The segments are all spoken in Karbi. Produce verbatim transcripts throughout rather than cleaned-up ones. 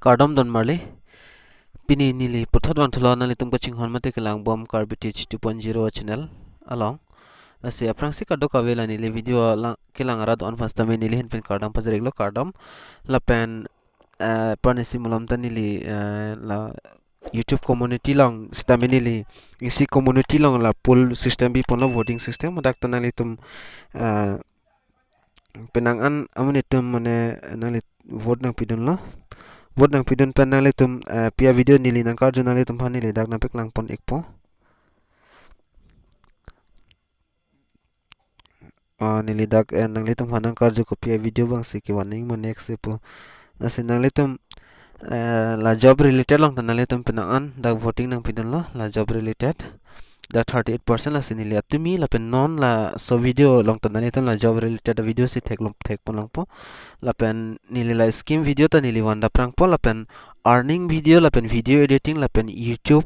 Kardom don marli. Pini neli puthot vangthulo nanglitum kachinghon mate kelangbom Karbi Teach two point zero channel along. Lasi aphrangsi kadokave la neli video la kelang arat on first time neli ahin pen kardom pajir-iklo, kardom. Lapen, eh, pranisi malom ta neli, eh, la YouTube community along sitame neli isi community along la poll system biponlo, voting system, dak ta nanglitum, eh, penang an amonit atum mane nangli vote nangpidunlo. Vote nangpidun pen nanglitum, eh, pi a-video neli nangkarju nanglitum aphan neli dak nangpaklangpon-ikpo. Ah, neli dak, eh, nanglitum aphan nangkarju kopi a-video abangsi kevan nangji ma next pu. Lasi nanglitum, eh, la job related along ta nanglitum penang an dak voting nangpidunlo, la job related. Dak thirty-eight percent, lasi neli atumi lapen non laso video along ta nanglitum la job related a-video si theklong, thekponlongpo. Lapen neli la scheme video ta neli van daprangpo, lapen earning video lapen video editing lapen YouTube,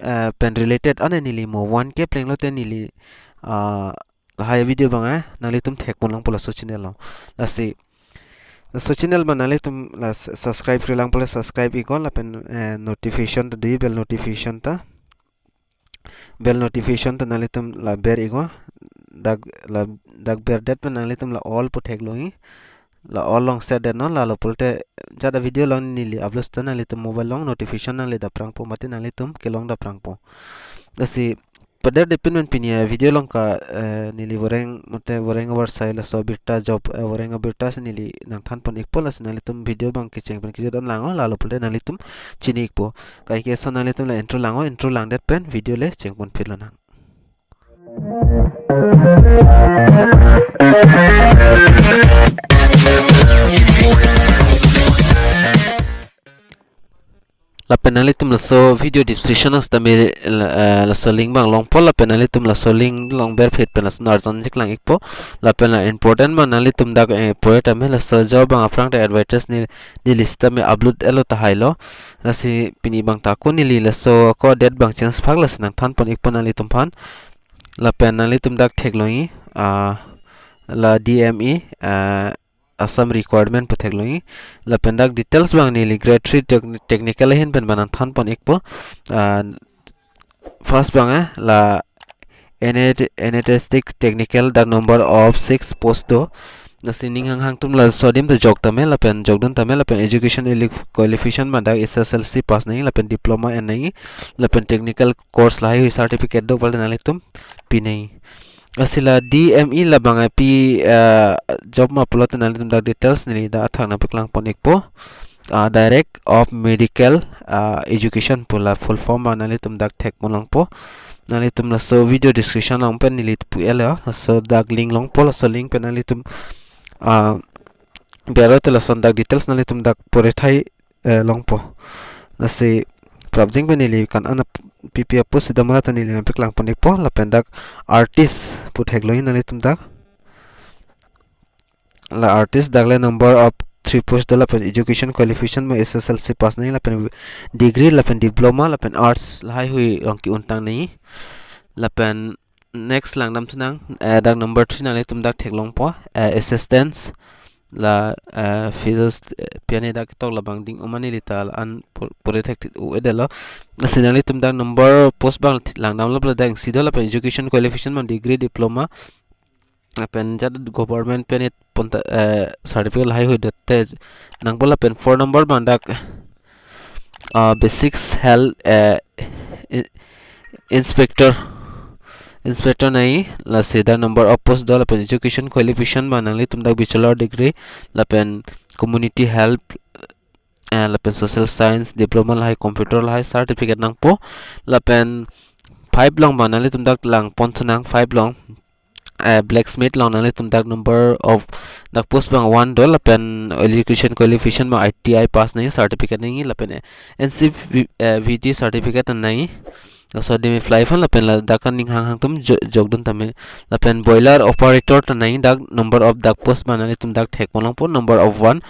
eh, pen related ane neli mo one K plenglote neli, ah, lahai video abang, eh, nanglitum thekponlongpo laso channel along. Lasi laso channel ma nanglitum la s-, subscribe-relangpo le subscribe-iknon lapen, eh, notification ta do, bell notification ta. Bell notification ta nanglitum la ber-iknon. Dak la, dak berdet pen nanglitum la all pu theklongji. La all along setdetnon, lalo pulote jat a-video along neli upload ta nanglitum mobile along notification nangli daprangpo mate nanglitum kelong daprangpo. Lasi paderdepin pen pini a-video along ka, eh, neli voreng mate voreng avarsai laso abirta job, eh, voreng abirta si neli nangthanpon-ikpo, lasi nanglitum video abang kecheng pen kejut an langnon, lalo pulote nanglitum chini-ikpo. Kaike so nanglitum la intro langnon, intro langdet pen video le chengponphit lonang. Lapen nanglitum laso video description along sitame la, eh, laso link abang longpo, lapen nanglitum laso link along berphit pen laso arjan cheklang-ikpo. Lapen la important abang nanglitum dak, eh, pore tame laso job abang aphrang ta advertise ne, neli sitame upload-etlo tahailo. Lasi pini abang ta ako neli laso ako date abang change phak, lasi nangthanpon-ikpo nanglitum aphan. Lapen nanglitum dak theklongji, ah, la D M E, ah, Assam requirement pu theklongji. Lapen dak details abang neli grade three tech-, technical ahin pen abang nangthanpon-ikpo. Ah, first abang, eh, la anet-, anesthetic technical dak number of six post do. Lasi ning hanghang atum laso adim ta jok tame lapen jokdun tame, lapen education elif-, qualification abang dak S S L C pass nangji lapen diploma en nangji lapen technical course lahai certificate do pulote nanglitum pi nangji. Lasi la D M E labang api, eh, job ma pulote nanglitum dak details neli dak athak nangpaklangpon-ikpo. Ah, Director of Medical, ah, Education pu la full form abang nanglitum dak thekponlongpo. Nanglitum laso video description along pen neli pu-etlo, laso dak link longpo, laso link pen nanglitum, ah, berlote lason dak details nanglitum dak pore thai, eh, longpo. Lasi prapjin pen neli kan an ap-, pi pi a-post si damra ta neli nangpaklangpon-ikpo, lapen dak artist pu theklongji nanglitum dak. La artist dak le number of three post do lapen education qualification ma S S L C pass nangji lapen degree lapen diploma lapen arts lahaihui along ke-untang nangji. Lapen next langdamthunang, eh, dak number three nanglitum dak theklongpo, eh, assistance la, eh, physios, eh, pi ane dak ketok labang ding-om ma neli ta la-an pu-, pore thekthik-un-edetlo. Lasi nanglitum dak number post abang langdamlo pulote dak isi do lapen education qualification abang degree diploma lapen jat government pen it ponta, eh, certificate lahaihui dote nangpo. Lapen four number abang dak, ah, basics health, eh, in-, inspector, inspector nangji, lasi dak number of post do lapen education qualification abang nanglitum dak bachelor degree lapen community health, eh, lapen social science diploma lahai, computer lahai certificate nangpo. Lapen five along abang nanglitum dak langponthunang, five along, eh, blacksmith along nanglitum dak number of dak post abang one do lapen education qualification abang I T I pass nangji, certificate nangji lapen, eh, N C V, eh, V T certificate nangji. Laso adim apply aphan lapen ladak aning hanghang atum jo-, jokdun tame. Lapen boiler operator ta nangji, dak number of dak post abang nanglitum dak thekponlongpo, number of one.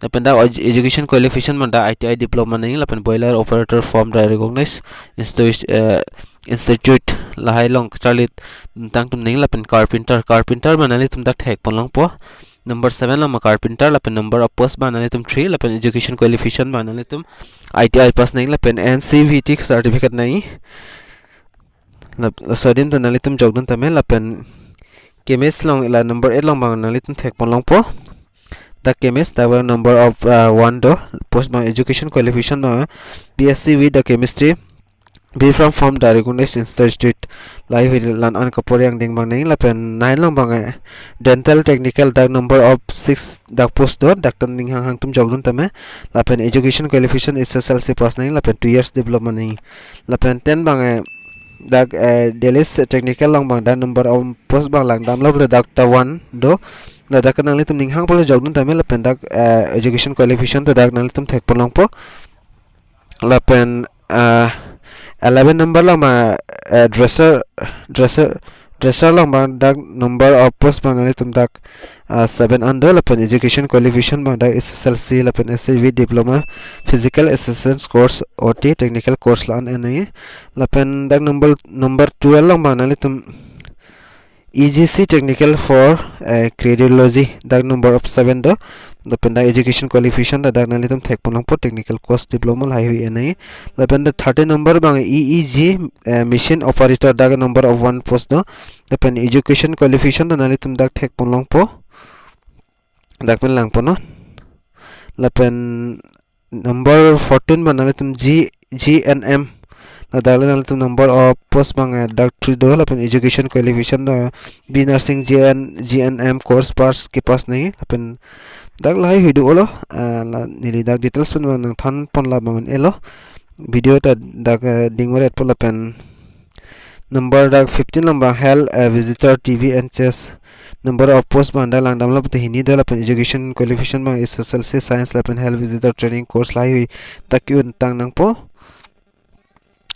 Lapen dak edu-, education qualification abang dak I T I diploma nangji lapen boiler operator from the recognized institu-, eh, institute lahai along kacharli tang atum nangji. Lapen carpenter, carpenter abang nanglitum dak thekponlongpo. Number seven along ma carpenter, lapen number of post abang nanglitum three, lapen education qualification abang nanglitum I T I pass nangji, lapen N C V T certificate nangji. Lap-, laso adim ta nanglitum jokdun tame, lapen chemist along, la number eight along abang nanglitum thekpon longpo. Dak chemist, dak abang number of, uh, one do, post abang education qualification abang B S C with the chemistry, B Pharm from the recognized institute, lahaihui la-an kapori angdeng abang nangji, lapen nine along abang, eh, dental technical, dak number of six dak post do, dak ta ning hanghang atum jokdun tame, lapen education qualification S S L C pass nangji, lapen two years diploma nangji, lapen ten abang, eh, dak, eh, dentist technical along abang dak number of post abang langdamlo pulote dak ta one do, la dak nanglitum ning hang pulo jokdun tame, lapen dak, eh, education qualification ta dak nanglitum thekpon longpo. Lapen, ah, eleven number along ma, eh, dresser, dresser, dresser along abang dak number of post abang nanglitum dak, ah, seven an do, lapen education qualification abang dak S S L C, lapen S C V diploma, physical assistance course, O T, technical course la-an nangji. Lapen dak number, number twelve along abang nanglitum E G C technical for, eh, cardiology, dak number of seven do. Lapen dak education qualification ta dak nanglitum thekpon longpo, technical course diploma lahaihui nangji. Lapen dak thirteen number abang E E G, eh, machine operator, dak number of one post do. Lapen education qualification ta nanglitum dak thekpon longpo. Dak pen langponnon. Lapen number fourteen abang nanglitum G, G N M. Ladak nanglitum number of post abang, eh, dak three do, lapen education qualification do, B nursing G N, G N M course pass, kepass nangji, lapen dak lahaihui do-olo, eh, la neli dak details pen abang nangthanpon la abang un-elo. Video ta dak, eh, dingret po, lapen number dak fifteen along abang health, eh, visitor, T B and chest. Number of post abang dak langdamlo pulote hini do, lapen education qualification abang S S L C science lapen health visitor training course lahaihui ta ke-untang nangpo.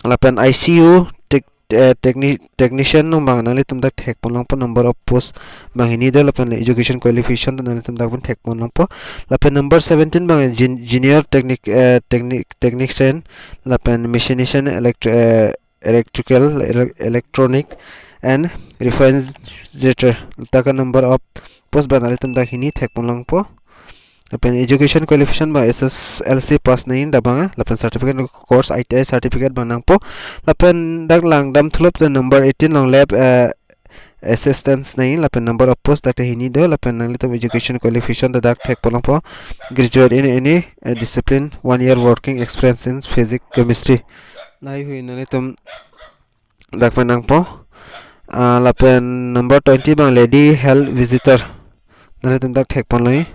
Lapen I C U tech-, eh, techni-, technician along abang nanglitum dak thekpon longpo, number of post abang hini do, lapen education qualification ta nanglitum dak pen thekpon longpo. Lapen number seventeen abang jun-, junior technic-, eh, technic-, technician, lapen machinician, elect-, eh, electrical, ele-, electronic and refrigerator. Dak number of post abang nanglitum dak hini thekpon longpo. Lapen education qualification abang S S L C pass nangji dak abang, lapen certificate course I T I certificate abang nangpo. Lapen dak langdam thulo pulote number eighteen along lab, eh, assistance nangji, lapen number of post dak ta hini do, lapen nanglitum education qualification ta dak thekpon longpo, graduate in any, eh, discipline, one year working experience in physics, chemistry. Lahaihui nanglitum dak pen nangpo. Ah, lapen number twenty abang lady health visitor, nanglitum dak thekpon longji.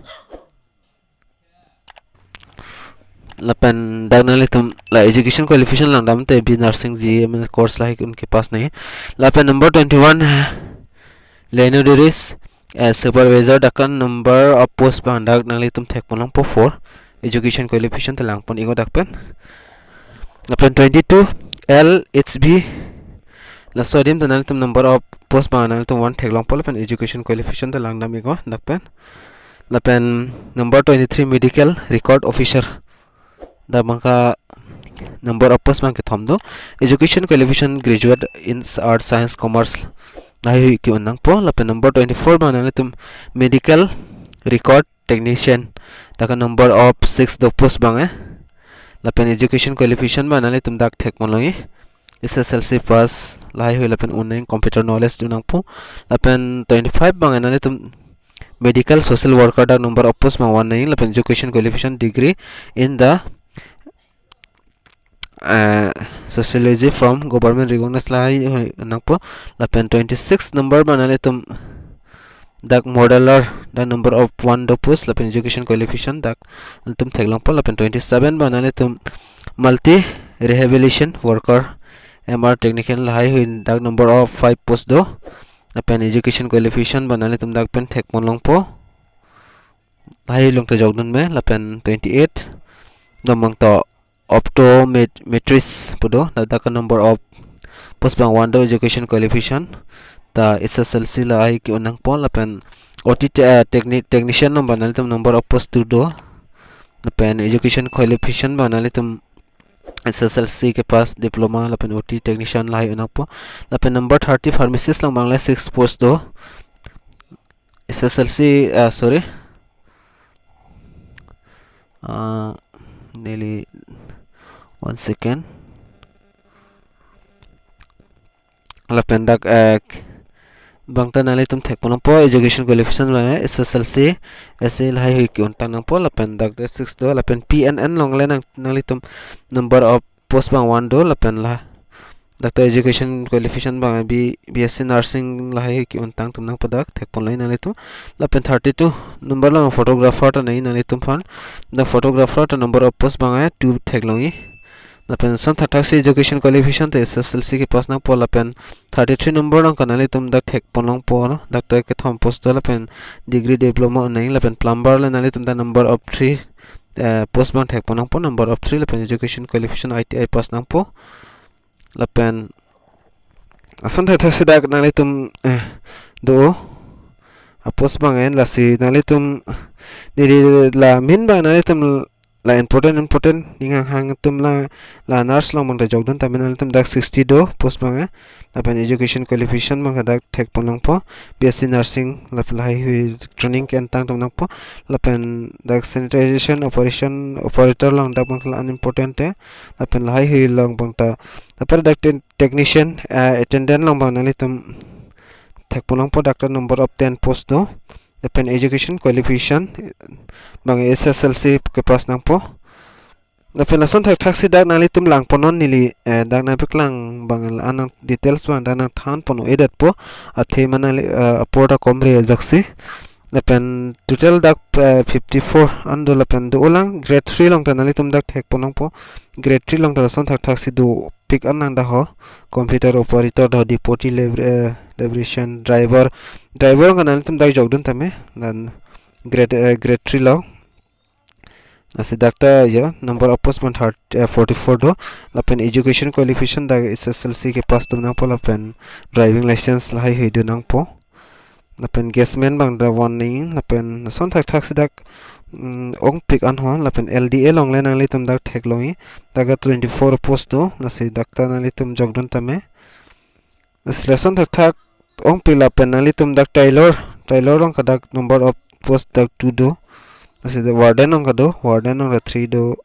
Lapen dak nanglitum la education qualification langdam te B nursing G N M course lahai un kepass nangji. Lapen number twenty-one, lenoderist, eh, supervisor, dak number of post abang dak nanglitum thekpon longpo four. Education qualification ta langpon iknon dak pen. Lapen twenty-two L H B, laso adim ta nanglitum number of post abang nanglitum one theklongpo, lapen education qualification ta langdam iknon dak pen. Lapen number twenty-three medical record officer, dak abang ke number of post abang kethom do. Education qualification graduate in arts, science, commerce, lahaihui ke-un nangpo. Lapen number twenty-four abang nanglitum medical record technician, dak number of six do post abang, eh. Lapen education qualification abang nanglitum dak thekpon longji, S S L C pass lahaihui lapen un nangji, computer knowledge do nangpo. Lapen twenty-five abang nanglitum medical social worker, dak number of post abang one nangji, lapen education qualification degree in the, eh, sociology from government recognized lahaihui nangpo. Lapen twenty-six number abang nanglitum dak modeller, dak number of one do post, lapen education qualification dak nanglitum theklongpo. Lapen twenty-seven abang nanglitum multi rehabilitation worker, M R technician, lahaihui dak number of five post do. Lapen education qualification abang nanglitum dak pen thekpon longpo, lahai along ta jokdun me. Lapen twenty-eight abang to optometrist pu do, dak number of post abang one do, education qualification ta S S L C lahai ke-un nangpo. Lapen O T te-, eh, techni-, technician abang nanglitum number of post two do. Lapen education qualification abang nanglitum S S L C kepass, diploma, lapen O T technician lahai un nangpo. Lapen number thirty pharmacist along abang le six post do. S S L C, uh, sorry. Uh, nearly one second. Lapen dak, eh, bangta nanglitum thekpon nangpo education qualification abang, eh, S S L C, S A lahai hui ke-untang nangpo, lapen dak six do, lapen P N N along le nang, nanglitum number of post abang one do, lapen la dak ta education qualification abang B, B S C nursing lahai hui ke-untang atum nangpo, dak thekpon longji nanglitum. Lapen thirty-two number along photographer ta nangji nanglitum aphan. Dak photographer ta number of post abang, eh, two theklongji. Lapen lason thakthak si education qualification ta S S L C ke-pass nangpo, lapen thirty-three number along ke nanglitum dak thekpon longpo, no? Dak ta kethom post do, lapen degree diploma un nangji, lapen plumber le nanglitum dak number of three, eh, post abang thekpon longpo, number of three, lapen education qualification I T I pass nangpo. Lapen lason thakthak si dak nanglitum, eh, do a-post abang en, lasi nanglitum neli la main abang nanglitum la important important ning hanghang atum la, la nurse along abang ta jokdun tame, nanglitum dak sixty do post abang, eh. Lapen education qualification abang dak thekpon longpo, B S C nursing, lapen lahai hui training ke-untang atum nangpo, lapen dak sanitization operation operator along dak abang la unimportant te, lapen lahai hui along abang ta, lapen dak ten-, technician, eh, attendant along abang nanglitum thekpon longpo, dak ta number of ten post do. Lapen education qualification abang S S L C ke-pass nangpo. Lapen lason thakthak si dak nanglitum langponnon, neli, eh, dak nangpeklang abang la-an details abang dak nangthanpon un-edetpo, athe mane, eh, apor ta komre ajoksi. Lapen total dak, eh, fifty-four an do, lapen do-olang grade three along ta nanglitum dak thekpon longpo. Grade three along ta lason thakthak si dopik an nang dak ho. Computer operator do, deputy lab-, eh, laboristician, driver. Driver along ke nanglitum dak jokdun tame. Dan grade, eh, grade three along. Lasi dak ta ya, number of post abang thirty, eh, forty-four do. Lapen education qualification dak S S L C ke-pass atum nangpo, lapen driving license lahai hui do nangpo. Lapen guest man abang dak one nangji, lapen lason thakthak si dak, mm, ongpik an ho, lapen L D A along le nanglitum dak theklongji, dak twenty-four post do, lasi dak ta nanglitum jokdun tame. Lasi lason thakthak ongpik, lapen nanglitum dak tailor, tailor along ke dak number of post dak two do. Lasi dak warden along ke do, warden along dak three do.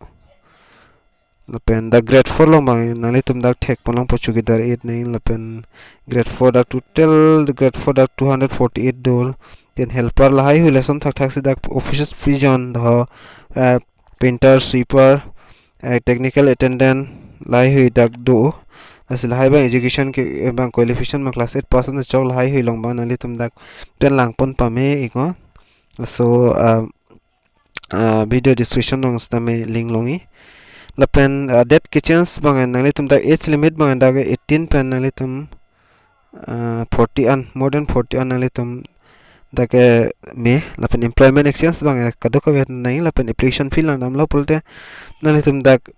Lapen dak grade four along abang nanglitum dak thekpon longpo, chowkidar eight nangji, lapen grade four dak total grade four dak two hundred forty-eight do. Then helper lahai hui lason thakthak si dak office pigeon do, eh, painter, sweeper, eh, technical attendant lahai hui dak do. Lasi lahai abang education ke, eh, abang qualification abang class eight pass an chok, lahai hui along abang nanglitum dak pen langpon pame iknon. So, ah, ah, video description along sitame link longji. Lapen, ah, date ke-change abang nanglitum dak age limit abang dak eighteen pen nanglitum, ah, forty an, more than forty an nanglitum dak, eh, me, lapen employment exchange abang, eh, kadokave nangji, lapen application fee langdamlo pulote nanglitum dak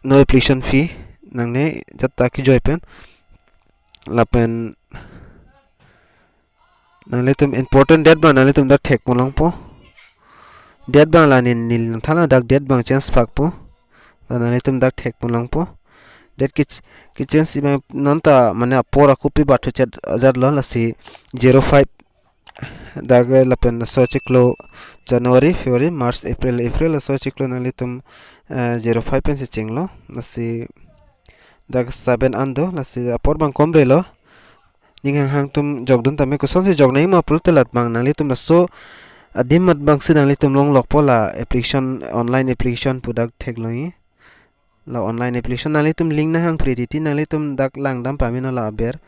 no application fee nangne, jat ta kejoi pen. Lapen nanglitum important date abang nanglitum dak thekpon longpo. Date abang la neli, neli nangthanlo, dak date abang change pakpo. La nanglitum dak thekpon longpo. Date ke, ke-change abang non ta mane apor ako pi bathu chet ajat lo, lasi zero five dak, eh, lapen laso achiklo January, February, March, April, April laso achiklo nanglitum, eh, zero five pensi chenglo, lasi dak seven an do, lasi apor abang komre lo. Ning hanghang atum jokdun tame, kosonsi jok nangji ma pulote la abang nanglitum laso adim amat abangsi nanglitum longlokpo, la application, online application pu dak theklongji. La online application nanglitum link nanghangpre titi nanglitum dak langdam pame non la aber.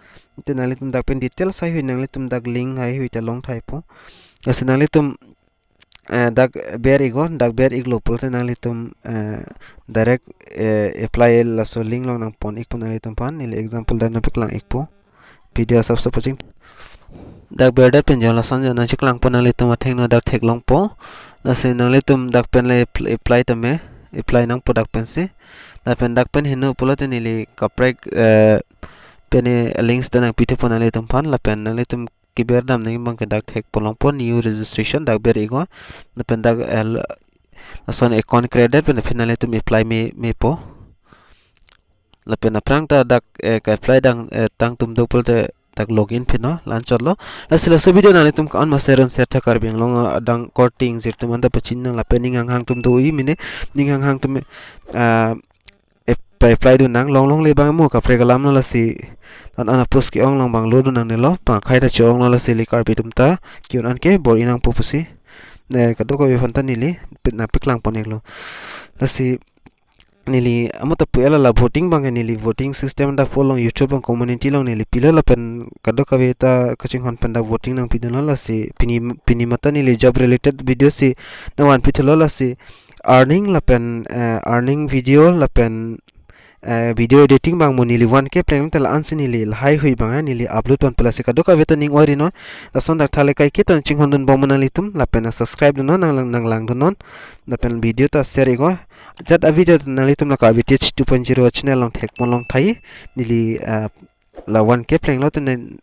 Te nanglitum dak pen details lahai hui nanglitum dak link lahai hui ta longthaipo. Lasi nanglitum, eh, dak ber iknon, dak ber iklo pulote nanglitum, eh, direct, eh, apply laso link along nangpon ikpo nanglitum aphan. Neli example dak nangpeklang ikpo. Video asap asap paching. Dak berdet pen jo lason jo nangcheklangpo, nanglitum athengno dak theklongpo. Lasi nanglitum dak pen le apply, apply tame, apply nangpo dak pensi. Lapen dak pen heno pulote neli kaprek, eh, pen links ta nangpithupo nanglitum aphan, lapen nanglitum keberdam nangji abang ke dak thekpon longpo, new registration dak ber iknon. Lapen dak, eh, lason account create pen aphi nanglitum apply me, mepo. Lapen aphrang ta dak, eh, ke-apply dang, eh, tang atum do pulote dak login pino, la-anchotlo. Lasi laso video nanglitum ke-en ma share un share tha, Karbi Anglong adang korte ingjir atum anta pachini nang lapen ning hanghang atum do-i mene, ning hanghang atum, ah, ap-, apply dun nang, long longle abang mo kaprek alam lo lasi. Non ana post ke-ong along abang lo dun nangnelo, bang khai ta cho-onglo lasi ili Karbi atum ta ke-un an ke bor-i nangpo pusi. Ne kadokave aphan ta neli pit na paklang pon-iklo. Lasi neli amo ta pu-et la, la voting abang ke neli voting system dak po along YouTube along community along neli pilo lapen kadokave ta kachinghon pen dak voting nangpidunlo lasi pini, pini mata neli job related video si nangvanpi thulo lasi earning lapen, eh, earning video lapen, eh, video editing abang mo neli one K pleng ta la-ansi neli lahaihui abang, eh, neli upload ponpo lasi kadokave ta ning oi rinon. Lason dak thale kaike ta chinghon dunbom nanglitum lapen subscribe dunnon, nanglang, nanglang dunnon lapen video ta share iknon. Ajat a video nanglitum la Karbi Tech two point zero channel along thekpon long thai neli, eh, la one K pleng lote ne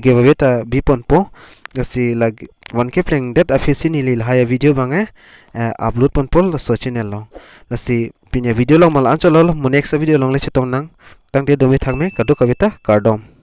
giveaway ta biponpo. Lasi la one K plengdet aphisi neli lahai a video abang, eh, eh, upload ponpo laso channel along. Lasi pini a video along ma la-anchotlo, mo next a video along le chetong nang. Tangte dome thangme kadokave ta kardom.